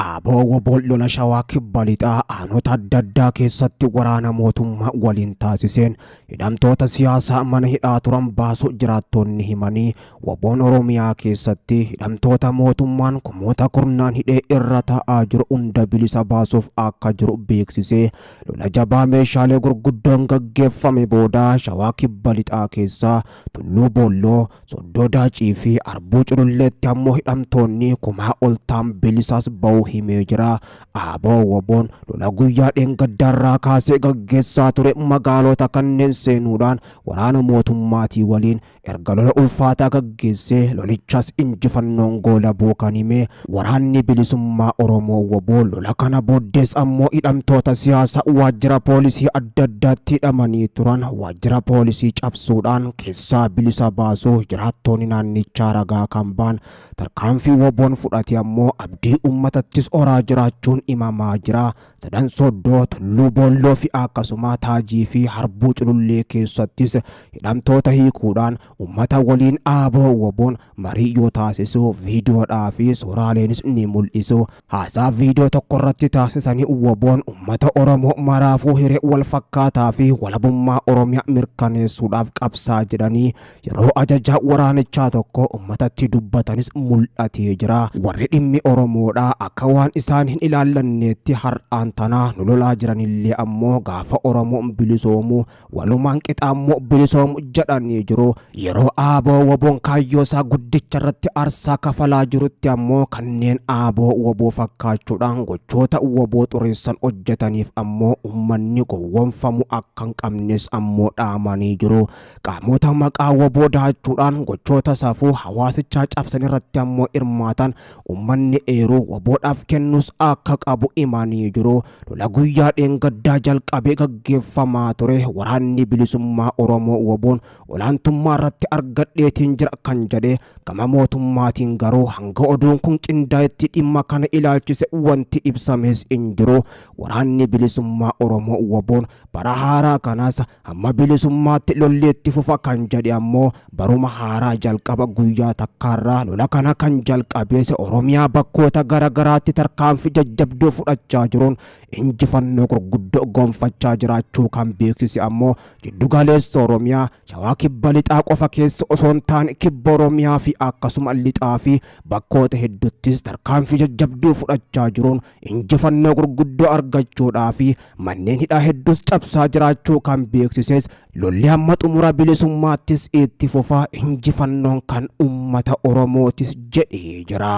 Aboo WBOn lola Shawaa Kibba Lixaa aanota adda addaa keessatti waraana mootummaa waliin taasiseen hidhamtoota siyaasaa mana hidhaa turan baasuu jiraattonni himanii, WBOn Oromiyaa keessatti hidhamtoota mootummaan kumoota kurnaan hidhee irra taa'aa jiru hunda bilisa baasuuf akka jiru beeksisee, lola jabaa meeshaalee gurguddoon gaggeeffame booda Shawaa Kibba Lixaa keessaa Tulluu Boolloo, Soddoo Daacii fi Arbuu Cululleetti ammoo hidhamtoonni kumaa ol ta'an bilisaas ba'uu himee jira. Aboo WBOn lola guyyaa dheengaddaarraa kaasee gaggeessaa ture magaalota kanneen seenuudhaan waraana mootummaatii waliin erga lola ulfaataa gaggeessee lolichas injifannoon goolabuu kan hime waraanni bilisummaa Oromoo WBO, lola kana booddees ammoo hidhamtoota siyaasaa waajjira poolisii adda addaatti hidhamanii turan waajjira poolisii cabsuudhaan keessaa bilisa baasuu jiraattonni naannichaa ragaa kan ba'an, tarkaanfii WBOn fudhate ammoo abdii uummatattis horaa jiraachuun himamaa jira. Sadan Soddoo, Tulluu Boolloo fi akkasuma Taajii fi Harbuu Culullee keessattis hidhamtoota hiikuudhaan uummata waliin Aboo WBOn marii yoo taasisu viidiyoodhaa fi suuraaleenis ni mul'isu. Haasaa viidiyoo tokko irratti taasisanii WBOn uummata Oromoo maraafuu hiree wal fakkaataa fi walabummaa Oromiyaa mirkaneessuudhaaf qabsaa jedhanii yeroo ajajaa waraanichaa tokko uummatatti dubbatanis mul'atee jira. Warri dhimmi Oromoodhaa akka waan isaan hin ilaallanneetti har'aan tanaa nu lolaa jiranillee ammoo gaafa Oromoon bilisoomu walumaan qixaammoo bilisoomu jedhanii jiru. Yeroo Aboo WBOn kaayyoo isaa guddicha irratti aarsaa kafalaa jirutti ammoo kanneen Aboo WBO fakkaachuudhaan gochoota WBO xureessan hojjetaniif ammoo uummanni gowwoomfamu akka hin qabnes ammoo dhaamanii jiru. Qaamota maqaa WBO dahachuudhaan gochoota safuu hawaasichaa cabsan irratti ammoo hirmaatan uummanni eeruu WBOdhaaf kennus akka qabu himanii jiru. Lola guyyaa dheengaddaa jalqabee gaggeeffamaa ture waraanni bilisummaa Oromoo WBOn olaantummaa irratti argadheetiin jira kan jedhe gama mootummaatiin garuu hanga oduun kun qindaa'etti dhimma kana ilaalchise wanti ibsames hin jiru. Waraanni bilisummaa Oromoo WBOn bara haaraa kanas hamma bilisummaatti lolleetti fufa kan jedhe ammoo baruma haaraa jalqaba guyyaa takkaarraa lola kana kan jalqabees Oromiyaa bakkoota garaagaraatti tarkaanfii jajjabduu fudhachaa jiruun injifannoo gurguddoo gonfachaa jiraachuu kan beeksise ammoo jiddugaleessa Oromiyaa Shawaa Kibba Lixaa qofa keessa osoo hin taane Kibba Oromiyaa fi akkasuma Lixaa fi bakkoota hedduuttis tarkaanfii jajjabduu fudhachaa jiruun injifannoo gurguddoo argachuudhaa fi manneen hidhaa hedduus cabsaa jiraachuu kan beeksises lolli hamma xumura bilisummaattis itti fufaa injifannoon kan uummata Oromootis jedhee jira.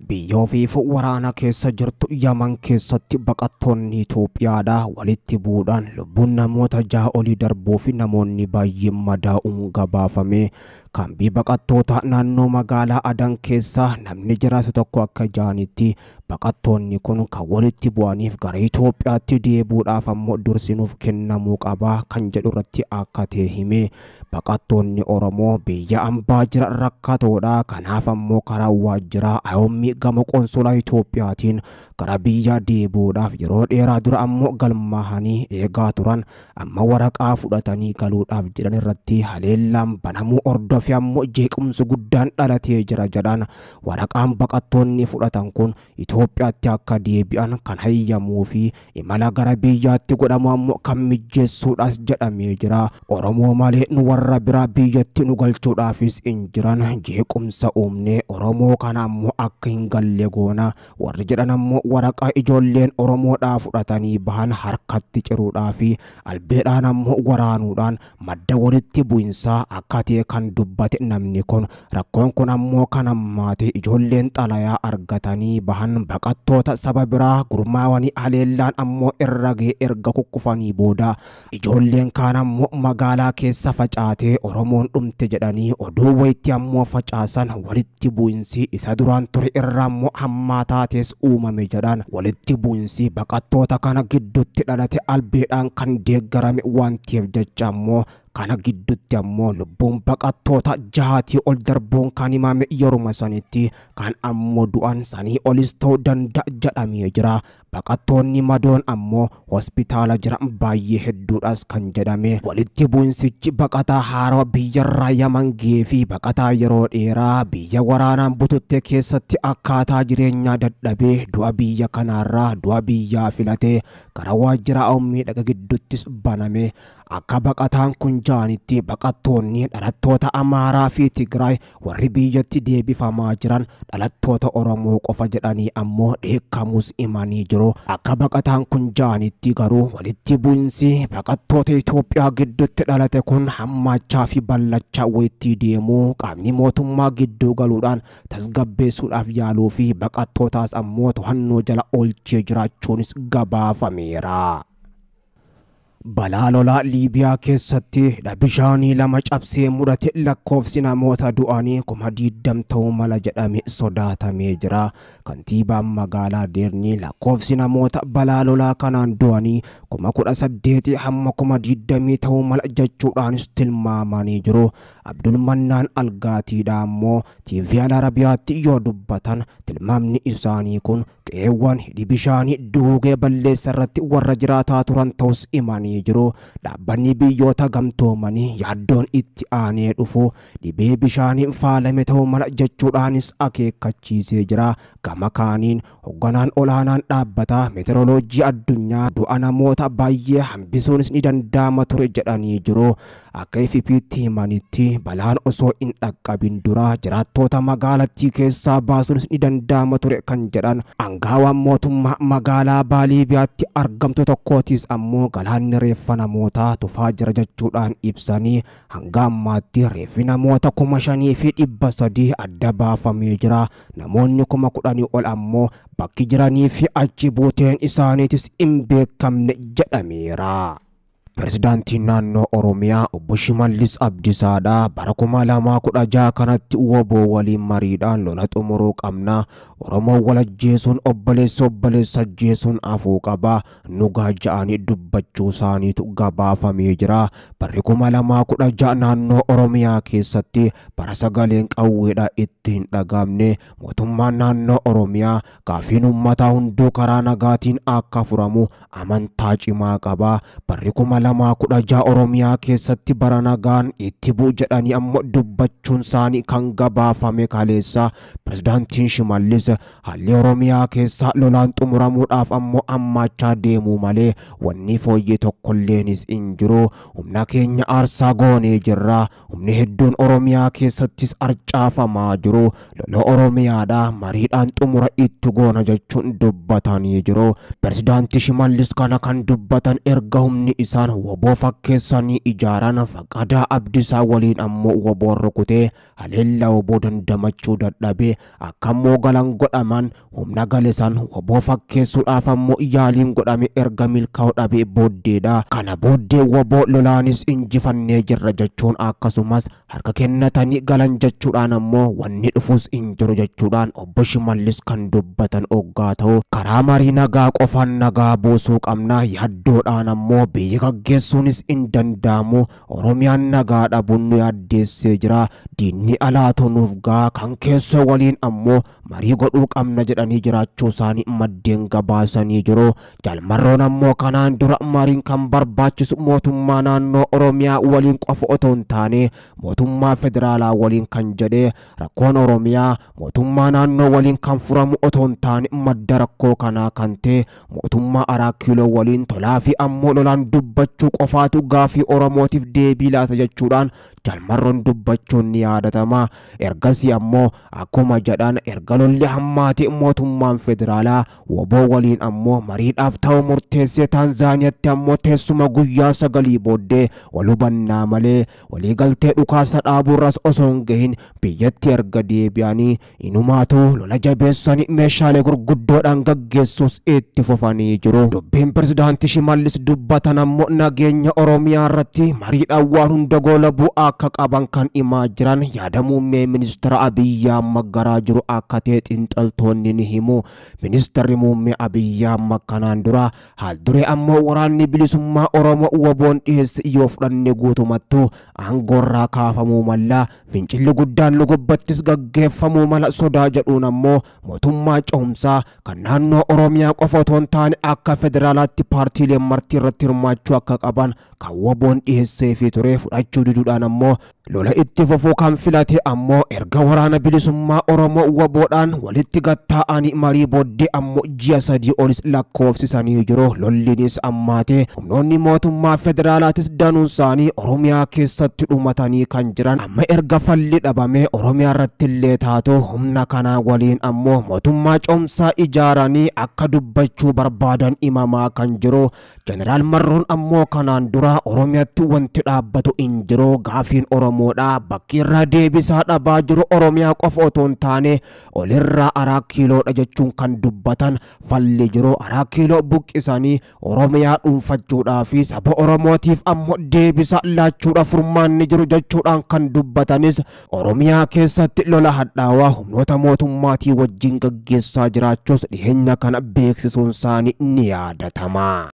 Biyya ofiif waraana keessa jirtu Yaman keessatti baqattoonni Itoophiyaadhaa walitti bu'uudhaan lubbuun namoota 6 olii darbuu fi namoonni baay'een madaa'uun gabaafame. Kaambii baqattoota naannoo magaalaa Adan keessa namni jiraatu tokko akka jaanitti baqattoonni kun kan walitti bu'aniif gara Itoophiyaatti deebi'uudhaaf ammoo dursinuuf kennamuu qaba kan jedhu irratti akka ta'e hime. Baqattoonni Oromoo biyya ambaa jiran rakkatoodha. Kanaaf ammoo karaa waajjiraa IOM gama qonsolaa Itoophiyaatiin gara biyya deebi'uudhaaf yeroo dheeraa dura ammoo galmaahanii eegaa turan amma waraqaa fudhatanii galuudhaaf jedhan irratti haleellaan banamuu hordofee ammoo jeequmsi guddaan dhalatee jira jedhan. Waraqaan baqattoonni fudhatan kun Itoophiyaatti akka deebi'an kan hayyamuu fi imala gara biyyaatti godhamu ammoo kan mijjeessuudhaas jedhamee jira. Oromoo malee nu warra biraa biyyatti nu galchuudhaafis hin jiran, jeequmsa uumnee Oromoo kana ammoo akka hin galle goona warri jedhan ammoo waraqaa ijoolleen Oromoodhaa fudhatanii bahan harkatti ciruudhaa fi albeedhaan ammoo waraanuudhaan madda walitti bu'insaa akka ta'e kan dubbate namni kun, rakkoon kun ammoo kan hammaate ijoolleen xalayaa argatanii bahan baqattoota saba biraa gurmaawanii haleellaan ammoo irra ga'e erga kukkufanii booda ijoolleen kaan ammoo magaalaa keessa facaatee Oromoon dhumte jedhanii oduu wayitti ammoo facaasan walitti bu'insi isa duraan ture irraa ammoo hammaa taates uumame jedhan. Walitti bu'insi baqattoota kana gidduutti dhalate albeedhaan kan deeggarame waan ta'eef jecha ammoo kana gidduutti ammoo lubbuun baqattoota 6 ol darbuun kan himame yeruma sanitti kan ammoo du'an sanii olis ta'uu danda'a jedhamee jira. Baqattoonni madoon ammoo hospitaala jiran baay'ee hedduudhas kan jedhame. Walitti bu'insichi baqataa haarawaa biyyarraa Yaman ga'ee fi baqataa yeroo dheeraa biyya waraanaan bututte keessatti akkaataa jireenyaa dadhabee du'a biyya kanaarraa du'a biyyaa filatee gara waajjira miidhaga gidduuttis baname. Akka baqataan kun jaanitti baqattoonni dhalattoota Amaaraa fi Tigraay warri biyyatti deebifamaa jiran dhalattoota Oromoo qofa jedhanii ammoo dheekkamus himanii jiru. Akka baqataan kun jaanitti garuu walitti bu'insi baqattoota Itoophiyaa gidduutti dhalate kun hammaachaa fi ballachaa wayittii deemuu qaamni mootummaa gidduu galuudhaan tasgabbeessuudhaaf yaaluu fi baqattootaas ammoo to'annoo jala oolchee jiraachuunis gabaafameera. Balaa lolaa Liibiyaa keessatti hidha bishaanii lama cabsee mudate lakkoofsi namoota du'anii 20,000 ta'uu mala jedhame sodaatamee jira. Kantiibaan magaalaa Deernii lakkoofsi namoota balaa lolaa kanaan du'anii 18,000 hamma 20,000 ta'uu mala jechuudhaanis tilmaamanii jiru. Abdulmannaan Algaatiidha ammoo TV Al Arabiyaatti yoo dubbatan tilmaamni isaanii kun qe'eewwan hidhi bishaanii duugee balleessa irratti warra jiraataa turan ta'us himanii jiru. Dhaabbanni biyyoota gamtoomanii yaaddoon itti aanee dhufu dhibee bishaaniin faalame ta'uu mala jechuudhaanis akeekkachiisee jira. Gama kaaniin hoogganaan olaanaan dhaabbata meteoroloojii addunyaa du'a namoota baay'ee hambisuunis ni danda'ama ture jedhanii jiru. Akka FP'tti himanitti balaan osoo hin dhaqqabin dura jiraattoota magaalattii keessaa baasuunis ni danda'ama ture kan jedhan aangaawaan mootummaa magaalaa Baaliibiyaatti argamtu tokkootis ammoo galaanni reeffa namootaa tufaa jira jechuudhaan ibsanii hanga ammaatti reeffi namoota 5,300 adda baafamee jira. Namoonni 10,000 ol ammoo bakki jiranii fi achi buuteen isaaniitis hin beekamne jedhameera. Pirezidaantiin naannoo Oromiyaa obbo Shimallis Abdiisaadha bara 2016 kanatti WBO waliin mariidhaan lola xumuruu qabna. Oromoo wal ajjeesuun obboleessa obboleessa ajjeesuun afuu qaba. Nugaa ja'anii dubbachuu isaaniitu gabaafamee jira. Barri 2016 naannoo Oromiyaa keessatti bara sagaleen qawweedha itti hin dhagaamne. Mootummaan naannoo Oromiyaa gaafiin uummataa hunduu karaa nagaatiin akka furamu amantaa cimaa qaba. Barri 2016 Oromiyaa keessatti bara nagaan itti bu'u jedhanii ammoo dubbachuun isaanii kan gabaafame kaleessa. Pirezidaantiin Shimallis haalli Oromiyaa keessaa lolaan xumuramuudhaaf ammoo hammaachaa deemuu malee wanni fooyyee tokkolleenis hin jiru. Humna keenya aarsaa goonee jirra. Humni hedduun Oromiyaa keessattis arcaafamaa jiru. Lola Oromiyaadha mariidhaan xumura itti goona jechuun dubbatanii jiru. Pirezidaantii Shimallis kana kan dubbatan erga humni isaan WBO fakkeessanii ijaaran Faqadaa Abdiisaa waliin ammoo WBOn rukutee haleellaa WBO dandamachuu dadhabee akka ammoo galan godhaman humna galesan WBO fakkeessuudhaaf ammoo yaaliin godhame erga milkaa'uu dhabee booddeedha. Kana booddee WBO lolaanis injifannee jirra jechuun akkasumas harka kennatanii galan jechuudhaan ammoo wanni dhufus hin jiru jechuudhaan obbo Shimallis kan dubbatan oggaa ta'u karaa marii nagaa qofaan nagaa buusuu qabna yaaddoodhaan ammoo biyya gaggeessuunis hin danda'amu. Oromiyaan nagaa dhabuun nu yaaddeessee jira. Diinni alaatu nuuf ga'a kan keessoo waliin ammoo marii godhuu qabna jedhanii jiraachuu isaanii maddeen gabaasanii jiru. Jalmarroon ammoo kanaan dura mariin kan barbaachisu mootummaa naannoo Oromiyaa waliin qofa otoo hin taane mootummaa federaalaa waliin kan jedhee rakkoon Oromiyaa mootummaa naannoo waliin kan furamu otoo hin taane madda rakkoo kanaa kan ta'e mootummaa Araa Kiiloo waliin tolaa fi ammoo lolaan dubbachuu qofaatu gaafii Oromootiif deebii laata jechuudhaan Jalmarroon dubbachuun ni yaadatama. Ergasii ammoo akkuma jedhan erga lolli hammaate mootummaan federaalaa WBO waliin ammoo mariidhaaf ta'u murteessee Taanzaaniyaatti ammoo teessuma guyyaa 9 booddee wal hubannaa malee waliigaltee dhukaasa dhaabuurras osoo hin gahin biyyatti erga deebi'anii inumaatu lola jabeessanii meeshaalee gurguddoodhaan gaggeessuus itti fufanii jiru. Dubbiin pirezidaantii Shimallis dubbatan ammoo nageenya Oromiyaa irratti mariidhaan waan hunda goolabuu akka qaban kan himaa jiran yaada muummee ministeera Abiyyi Ahmad garaa jiru akka ta'e xiinxaltoonni ni himu. Ministeerri muummee Abiyyi Ahmad kanaan dura haal duree ammoo waraanni bilisummaa Oromoo WBO'n dhiyeesse yoo fudhanne guutumattuu aangoorraa kaafamuu mala, fincilli guddaan nu gubbattis gaggeeffamuu mala sodaa jedhuun ammoo mootummaa ce'umsaa kan naannoo Oromiyaa qofa otoo hin taane akka federaalaatti paartiileen marti irratti hirmaachuu akka qaban kan WBO'n dhiyeesseefii ture fudhachuu diduudhaan ammoo lola itti fufuu kan filate ammoo erga waraana bilisummaa Oromoo WBOdhaan walitti gattaa'anii marii booddee ammoo ji'a 3 olis lakkoofsisanii jiru. Lollinis ammaate humnoonni mootummaa federaalaatis danuun isaanii Oromiyaa keessatti dhumatanii kan jiran amma erga falli dhabame Oromiyaa irratti illee taatu humna kanaa waliin ammoo mootummaa ce'umsaa ijaaranii akka dubbachuu barbaadan himamaa kan jiru. Jeneraal Marroon ammoo kanaan dura Oromiyaatti wanti dhaabbatu hin jiru, gaafiin Oromoodha bakki irraa deebisaa dhabaa jiru Oromiyaa qofa otoo hin taane olirraa 4 kiiloodha jechuun kan dubbatan falli jiru 4 kiiloo buqqisanii Oromiyaa dhuunfachuudhaa fi saba Oromootiif ammoo deebisa laachuudha furmaanni jiru jechuudhaan kan dubbatanis Oromiyaa keessatti lola hadhaawaa humnoota mootummaatii wajjin gaggeessaa jiraachuus dhiyeenya kana beeksisuun isaanii ni yaadatama.